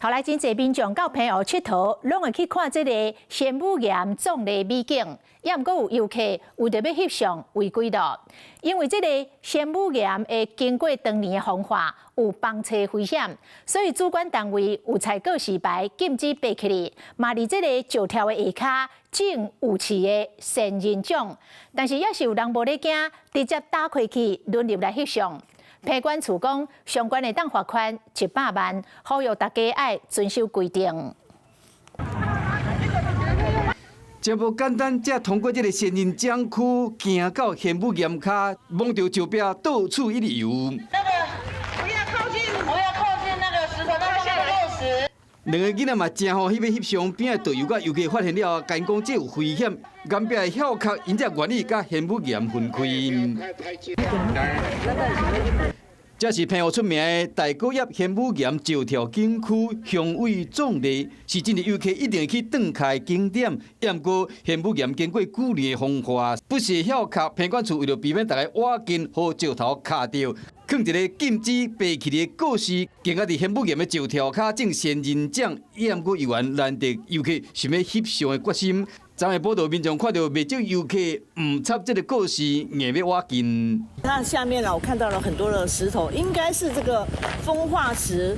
後來真濟民眾到澎湖𨑨迌，攏會去看這个仙母岩壯麗美景。也毋過有遊客為著欲翕相違規咯，因為這个仙母岩會經過長年的風化，有崩斜危險，所以主管單位有採告示牌禁止爬起去，嘛佇這个石柱的下跤種有刺的仙人掌，但是猶是有人無咧驚，直接踏開去輪入來翕相。澎管處講，相關會當罰款100萬，呼籲大家愛遵守規定。真無簡單，才通過這个仙人掌區，行到玄武岩跤，摸著石壁到處一直遊。那個不要靠近，不要靠近那個石頭，那個落石。兩個囡仔嘛誠歡喜欲翕相，邊仔導遊佮遊客發現了後，共𪜶講這有危險，岩壁的痟殼，𪜶才願意佮玄武岩分開。這是澎湖出名的大果葉玄武岩石柱景區，雄偉壯麗，是真濟遊客一定會去轉開景點。毋過玄武岩經過幾年的風化，不是痟殼，澎管處為著避免大家倚近予石頭卡著，囥一个禁止爬起的告示，更加佇玄武岩的石柱跤種仙人掌，毋過猶原難得遊客想欲翕相的決心。昨下報道民眾看著袂少遊客毋插這个告示，硬欲倚近。那下面呢，我看到了很多的石頭，應該是這個風化石，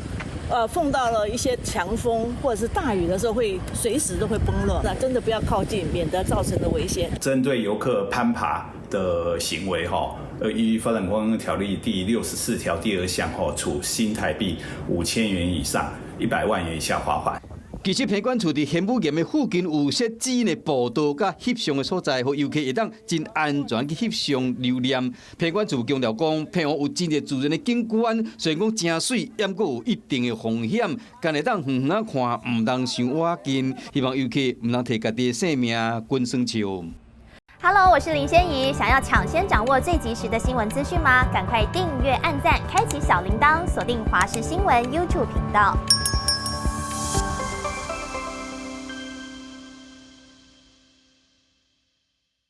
碰到了一些強風或者是大雨的時候，會隨時都會崩落。那真的不要靠近，免得造成的危險。針對遊客攀爬的行為，哈，依發展觀光條例第64條第二項，吼，處新台幣5000元以上100萬元以下罰款。其實澎管處佇玄武岩的附近有設置的步道佮翕相的所在，予遊客會當真安全去翕相留念。澎管處強調講，澎湖有真濟自然的景觀，雖然講誠媠，毋過有一定的風險，干會當遠遠仔看，毋通傷倚近。希望遊客毋通提家己的性命滾耍笑。 Hello，我是林仙怡。想要搶先掌握最及時的新聞資訊嗎？趕快訂閱、按讚、開啟小鈴鐺，鎖定華視新聞 YouTube 頻道。